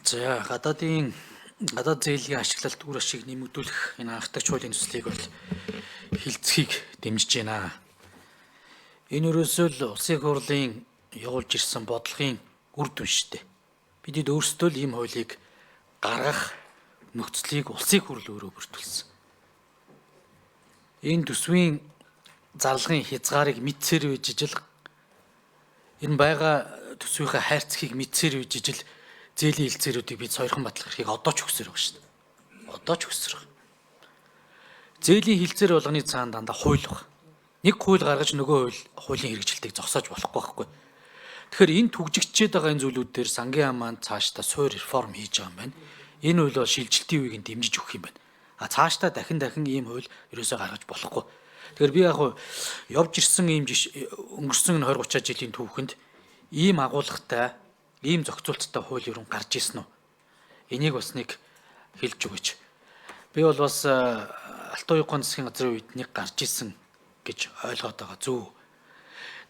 За, гадаад зээлийн ашиглалт үр ашиг нэмэгдүүлэх энэ анхдагч хуулийн төслийг бол хилцэхийг дэмжиж байна. Энэ өрөөсөө л улсын хурлын явуулж ирсэн бодлогын үр дүн шүү дээ. Бидэд өөрсдөө л ийм хуулийг гаргах нөхцөлийг улсын хурл өөрөө бүрдүүлсэн. Энэ төсвийн зарлагын хязгаарыг мэдсээр байж ижил энэ байгаа төсвийнхээ хайрцагыг мэдсээр байж ижил зээлийн хэлцээрүүдийг бид сойрхон батлах эрхийг одоо ч өгсөөр байгаа шүү дээ. Одоо ч өгсөөр байгаа. Зээлийн хэлцээр болгоны цаана дандаа хууль баг. Нэг хууль гаргаж нөгөө хуулийн хэрэгжилтийг зогсоож болохгүй байхгүй. Тэгэхээр энэ түгжигчээд байгаа энэ зүйлүүд дээр сангийн яам маань цаашдаа суур реформ хийж байгаа юм байна. Энэ хууль бол шилжилтийн үеийг нь дэмжиж өгөх юм байна. А цаашдаа дахин дахин ийм хууль ерөөсөө гаргаж болохгүй. Тэгэхээр би яг явж ирсэн ийм өнгөрсөн 20 30 жилийн түүхэнд ийм агуулгатай, ийм зохицуулттай хууль ерөн гарч ирсэн үү? Энийг бас нэг хэлж өгөөч. Би бол бас Алтан уян засгийн газрын үед нэг гарч ирсэн гэж ойлгоод байгаа зү.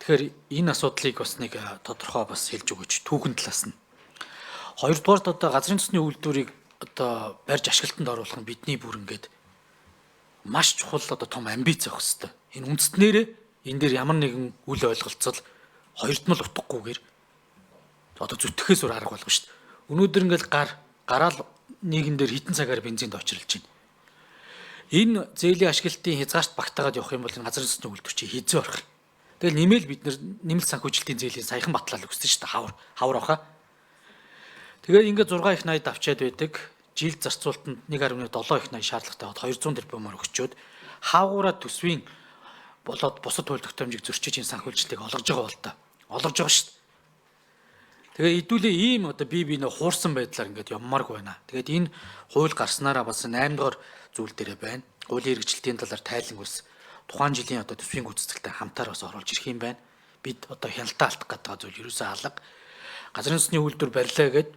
Тэгэхээр энэ асуудлыг бас нэг тодорхой бас хэлж өгөөч түүхэн талаас нь. Хоёрдугаарт одоо газрын төсний үйлдвэрийг одоо барьж ашиглалтанд оруулах нь бидний бүр ингээд маш чухал одоо том амбиц байх хэвээр. Энэ үндэстнэрээ энэ дээр ямар нэгэн үл ойлголцол хоёрдмол утгахгүйгээр одоо зүтгэхээс өөр арга болгоно шүү дээ. Өнөөдөр ингээл гараал нийгэм дээр хитэн цагаар бензинд очирлж байна. Энэ зээлийн ашиглалтын хязгаарт багтаагаад явах юм бол энэ газрын төсний үйлдвэр чи хизээ орох юм. Тэгэл нэмэл бид нэмэлт санхүүжилтийн зээлийн саяхан батлал өгсөн шүү дээ. Хавар баха. Тэгээд ингээд 6 их 80 авчаад байдаг. Жил зарцуултанд 1.7 их 80 шаардлагатай бод 200 тэрбумаар өгчөөд хаавгаараа төсвийн болоод бусад хууль тогтоомжийг зөрчиж энэ санхүүжилтийг олгож байгаа бол та. Олгож байгаа шүү дээ. Тэгээ хэдүүлээ ийм одоо бие биенээ хуурсан байдлаар ингээд явмааргүй байна. Тэгээд энэ хууль гарснараа бас 8 дугаар зүйл дээрээ байна. Хуулийн хэрэгжилтийн талаар тайлан бас тухайн жилийн одоо төсвийн гүйцэтгэлтэй хамтаар бас оруулж ирэх юм байна. Бид одоо хяналтаа алдах гэдэг зүйл ерөөсөө алга. Газрын төсний үйлдвэр барилаа гэд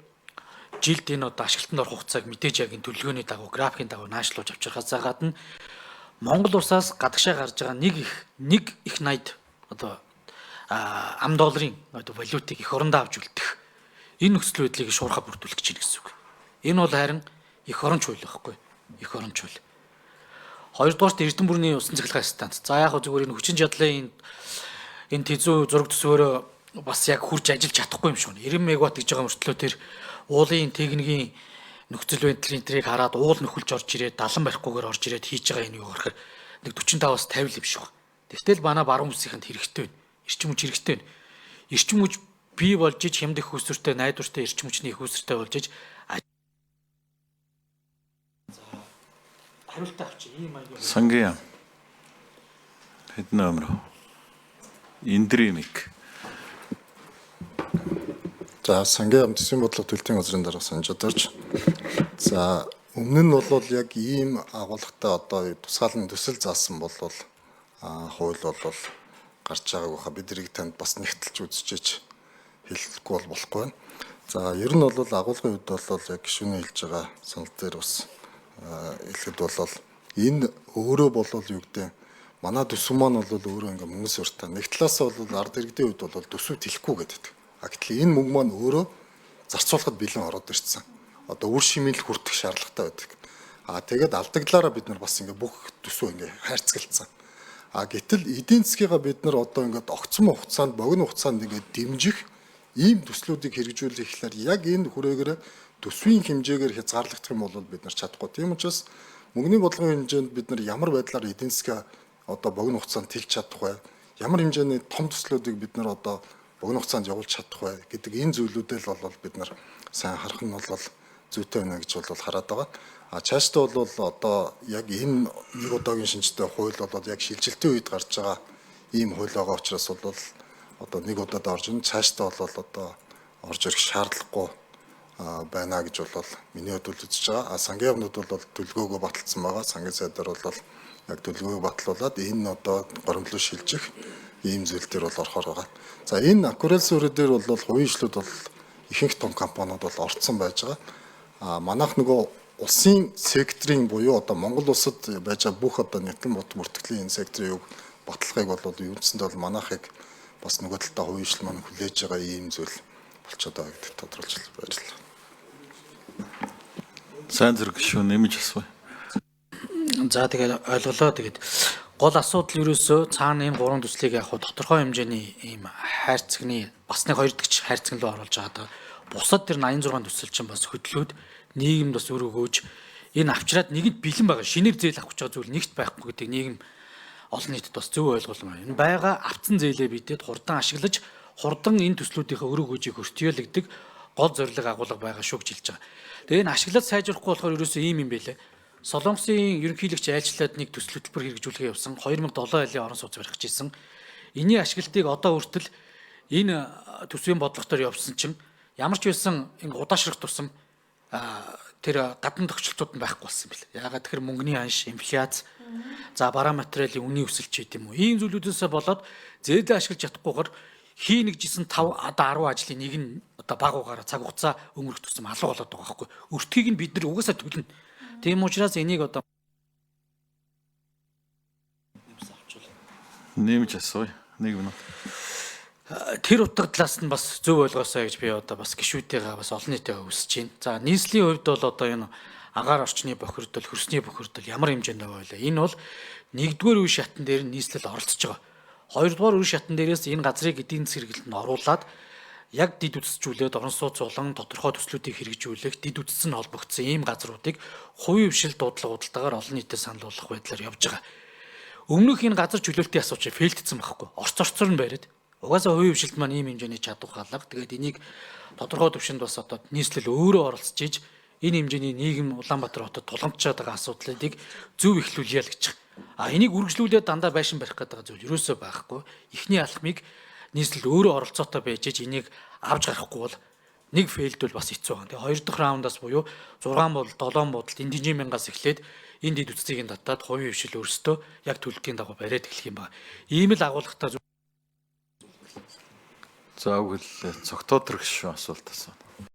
жилд энэ одоо ашиглалтанд орох хугацааг мэдээж яг энэ төлөвлөгөөний дагуу графикийн дагуу наашлуулж авчирхаас гадна Монгол улсаас гадагшаа гарч байгаа нэг их 80 одоо ам долларын одоо валютыг эх орондоо авч үлдэх энэ нөхцөл байдлыг шуурхаа бүрдүүлэх гэж байна гэсэн үг. Энэ бол харин эх оронч хууль байхгүй. Эх оронч хууль. Хоёрдугаарт Эрдэнэ бүрний усан цахилгаан станц. За яг зүгээр энэ хүчин чадлын энэ тэзүү зураг төсвөөрөө бас яг хурж ажиллаж чадахгүй юм шиг байна. 90 мегаватт гэж байгаа мөртлөө тэр уулын техникийн нөхцөл байдлын тэрийг хараад уул нөхөлж орж ирээд далан барихгүйгээр орж ирээд хийж байгаа энэ юу гарахаар нэг 45-аас 50 юм шиг байна. Тэгтэл манай баруун бүсийнхэнд хэрэгтэй байна. Эрчим хүч хэрэгтэй байна. Эрчим хүч бий болж ич хямд их усүртэй найдвартай эрчим хүчний их усүртэй болж ич хариултаа авчих ийм маягаар. Сангийн яам. Хэдэн номер? Индримик. За, сангийн яам төсвийн бодлого төлтийн газрын дарга санаж одорч. За, өмнө нь бол яг ийм агуулгатай одоо тусгаалan төсөл заасан бол хууль бол гарч байгааг баха бид нарыг танд бас нэгтэлж үзчихэж хэлэхгүй бол болохгүй байна. За, ер нь бол агуулгын үед бол яг гишүүний хэлж байгаа санал дээр бас хэлэхэд бол энэ өөрөө бол юу гэдэг манай төсөв маань бол өөрөө ингээ мөнгө суртаа. Нэг талаас бол ард иргэдийн үед бол төсөв тэлэхгүй гэдэг. А гэтэл энэ мөнгө маань өөрөө зарцуулахад бэлэн ороод ирсэн. Одоо үр шимэл хүртэх шаардлагатай байдаг. А тэгээд алдагдлаараа бид нар бас ингээ бүх төсөв ингээ хайрцагладсан. А гэтэл эдийн засгийгаа бид нар одоо ингээд огцом хугацаанд богино хугацаанд ингээд дэмжих ийм төслүүдийг хэрэгжүүлэх гэхлээр яг энэ хүрээгээр төсвийн хэмжээгээр хязгаарлагдах юм бол бид нар чадахгүй. Тийм учраас мөнгөний бодлогын хэмжээнд бид нар ямар байдлаар эдийн засгаа одоо богино хугацаанд тэлж чадах вэ? Ямар хэмжээний том төслүүдийг бид нар одоо богино хугацаанд явуулж чадах вэ гэдэг энэ зүйлүүдэл бол бид нар сайн харах нь бол зүйтэй байна гэж бол хараад байгаа. А цаашдаа бол одоо яг энэ нэг удаагийн шинжтэй хууль бол яг шилжилтийн үед гарч байгаа ийм хууль байгаа учраас бол одоо нэг удаад орж ин цаашдаа бол одоо орж ирэх шаардлагагүй байна гэж бол миний хувьд бол үзэж байгаа. А сангийн яамнууд бол төлгөөгөө баталсан байгаа. Сангийн сайдаар бол яг төлгөөг батлуулаад энэ одоо горимтлоо шилжих ийм зүйл дээр бол орохоор байгаа. За, энэ акварель суурь дээр бол хувийн шлүүд бол ихэнх том компаниуд бол орцсон байж байгаа. А манайх нөгөө улсын секторын буюу одоо Монгол улсад байж байгаа бүх одоо нэтэн бот бүртгэлийн энэ секторын юг баталгааг бол үндсэндээ бол манайхыг бас нөгөө талдаа хувийн шлүүд маань хүлээж байгаа ийм зүйл болчиход байгаа гэдэгт тодруулж баярлалаа. Сайн зэрэг гишүүн нэмж асууя. За, тэгээд ойлголоо. Тэгээд гол асуудал ерөөсөө цаана энэ гурван төслийг яг хуу тодорхой хэмжээний ийм хайрцагны бас нэг хоёр дахь хайрцаг руу оруулж байгаа. Бусад тэр 86 төсөл чинь бас хөдлөөд нийгэмд бас үр өгөөж энэ авчраад нэгэнт бэлэн байгаа. Шинээр зээл авах гэж байгаа зүйл нэгт байхгүй гэдэг нийгэм олон нийтэд бас зөв ойлголт байна. Энэ байгаа авцсан зээлээ бидэд хурдан ашиглаж, хурдан энэ төслүүдийнхээ өр өгөөжийг хөртиөлөгдөг гол зорилго, агуулга байгаа шүү гэж хэлж байгаа. Тэгээ энэ ашиглаад сайжрахгүй болохоор ерөөсөө ийм юм бэлээ. Солонгосын ерөнхийлөгч айлчлаад нэг төсөл хөтөлбөр хэрэгжүүлэхээ явсан, 2007 жилийн орон сууц барих гэж ирсэн. Энийн ашиглалтыг одоо хүртэл энэ төсвийн бодлоготоор явсан чинь ямар ч байсан ингэ удаашрах тусам тэр гадна тохиолдлууд нь байхгүй болсон юм билээ. Яагаад тэгэхээр мөнгөний ханш, инфляц, за бараа материалын үнийн өсөлт ч гэдэм үү. Ийм зүйлүүдээсээ болоод зээлээ ашиглаж чадахгүйгээр хий нэг жисэн 5 одоо 10 ажлын нэг нь одоо баг угаараа цаг хугацаа өнгөрөх тусам алга болоод байгаа байхгүй. Өртгийг нь бид нар угаасаа төлнө. Тийм учраас энийг одоо Нэмж асууя. Нэг минут. Тэр утга талаас нь бас зөв ойлгосоо гэж би одоо бас гишүүдтэйгээ, бас олон нийтээ өсөж байна. За, нийслэлийн хувьд бол одоо энэ агаар орчны бохирдол, хөрсний бохирдол ямар хэмжээнд байгаа вэ? Энэ бол нэгдүгээр үе шатн дээр нийслэл оролцож байгаа. Хоёрдугаар үе шатн дээрээс энэ газрыг эдийн засгийн хэрэглэлд оруулаад яг дид үтсжүүлээд орон сууц болон тодорхой төслүүдийг хэрэгжүүлэх дид үтс нь холбогдсон ийм газруудыг хувийн хвшил дуудлага худалдаагаар олон нийтэд санал болгох байдлаар явж байгаа. Өмнөх энэ газар чөлөөлтийн асуудал fail дсэн байхгүй. Орц орцоор нь бариад. Угаасаа хувийн хвшилт маань ийм хэмжээний чадвар хаалга. Тэгээд энийг тодорхой түвшинд бас одоо нийслэл өөрөө оролцож иж энэ хэмжээний нийгэм Улаанбаатар хотод тулгамдчаад байгаа асуудлыг зөв эхлүүлье л гэж. А энийг үргэлжлүүлээд дандаа байшин барих гэдэг зүйл ерөөсөө байхгүй. Эхний алхмыг нийслэл өөрөө оролцоотой байж иж энийг авч гарахгүй бол нэг fail двэл бас хэцүү байгаа. Тэгээ хоёр дахь раундаас буюу 6 бол 7 бодолт эндийн мянгаас эхлээд энэ дэд үтцийг татаад хувийн хвшил өөрсдөө яг төлөвлөгийн дагуу бариад эхлэх юм ба. Ийм л агуулгатай. За, үг хэллээ. Цогтоотор гишүүн асуулт асууна.